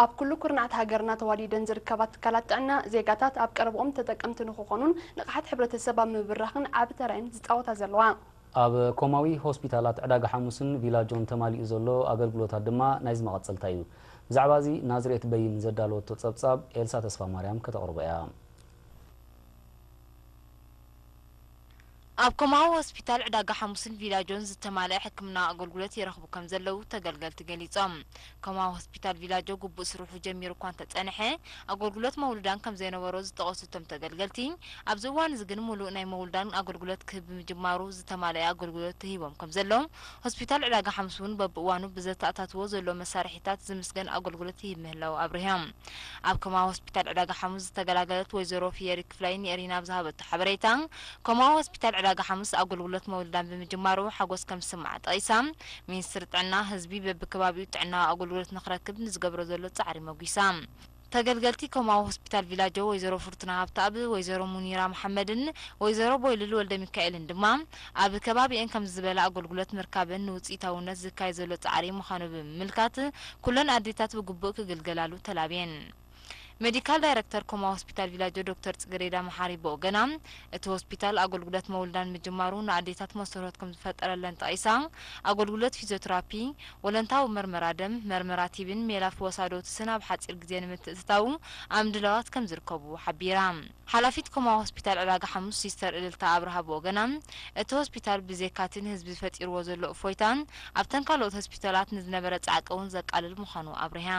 ኣብ ኩሉ ኩርናዓት ሃገርና ተዋዲደን ዝርከባ ትካላት ጥዕና፣ ዜጋታት ኣብ ቀረብኦም ተጠቀምቲ ንክኾኑን ንቕሓት ሕብረተሰብ ኣብ ምብራኽን ዓቢ ተራየን ዝጻወታ ዘለዋ። ኣብ ኮማዊ ሆስፒታላት ዕዳጋ ሓሙስን ቪላጆን ተማሊኡ ዘሎ ኣገልግሎታት ድማ ናይዚ መቐጸልታ እዩ። ብዛዕባ እዚ ናዝሬት በይን ዘዳለወቶ ጸብጻብ ኤልሳ ተስፋ ማርያም ከተቕርቦ እያ። ኣብ ኮማዊ ሆስፒታል ዕዳጋ ሓሙስን ቪላጆን ዝተማልአ ሕክምና ኣገልግሎት ይረኽቡ ከም ዘለዉ ተገልገልቲ ገሊጾም። ኮማዊ ሆስፒታል ቪላጆ ግቡእ ስርሑ ጀሚሩ እኳ እንተጸንሐ፣ ኣገልግሎት መውልዳን ከም ዘይነበሮ ዝጠቐሱ እቶም ተገልገልቲ፣ ኣብዚ እዋን እዚ ግን ምሉእ ናይ መውልዳን ኣገልግሎት ክህብ ብምጅማሩ ዝተማልአ ኣገልግሎት ተሂቦም ከም ዘለዉ፣ ሆስፒታል ዕዳጋ ሓሙስ እውን በብእዋኑ ብዘተኣታትዎ ዘሎ መሳርሒታት ዝምስገን ኣገልግሎት ይህብ ምህላው ኣብሪሆም። ኣብ ኮማዊ ሆስፒታል ዕዳጋ ሓሙስ ዝተገላገለት ወይዘሮ ፍየሪ ክፍላይ ንኤሪና ኣብ ዝሃበቶ ሓበሬታ፣ ኮማዊ ሆስፒታል ዕዳጋ ሓሙስ ኣገልግሎት መውልዳን ብምጅማሩ ሓጎስ ከም ዝስምዓ ጠቒሳ፣ ሚኒስትሪ ጥዕና ህዝቢ በብከባቢኡ ጥዕናዊ ኣገልግሎት ንክረክብ ንዝገብሮ ዘሎ ጻዕሪ መጒሳ። ተገልገልቲ ኮማዊ ሆስፒታል ቪላጆ ወይዘሮ ፍርቱና ሃብተኣብ፣ ወይዘሮ ሙኒራ መሓመድን ወይዘሮ ቦይልል ወልደ ሚካኤልን ድማ፣ ኣብ ከባቢኤን ከምዚ ዝበለ ኣገልግሎት ምርካበን ንውጽኢታውነት ዝካየድ ዘሎ ጻዕሪ ምዃኑ ብምምልካት፣ ኩለን ኣዴታት ብግቡእ ክግልገላሉ ተላብየን። ሜዲካል ዳይረክተር ኮማ ሆስፒታል ቪላጆ ዶክተር ጽጌሬዳ መሓሪ ብወገና፣ እቲ ሆስፒታል ኣገልግሎት መውልዳን ምጅማሩ ንኣዴታት መሰረት ከም ዝፈጠረለን ጠቒሳ፣ ኣገልግሎት ፊዚዮቴራፒ፣ ወለንታዊ መርመራ ደም፣ መርመራ ቲቢን ሜላ ፈወሳዶትስን ኣብ ሓጺር ግዜ ንምትእትታው ኣብ ምድላዋት ከም ዝርከቡ ሓቢራ። ሓላፊት ኮማ ሆስፒታል ዕዳጋ ሓሙስ ሲስተር እልልታ ኣብርሃ ብወገና፣ እቲ ሆስፒታል ብዜካቲ ንህዝቢ ፈጢርዎ ዘሎ እፎይታን ኣብተን ካልኦት ሆስፒታላት ንዝነበረ ጻዕቂ እውን ዘቃልል ምዃኑ ኣብሪሃ።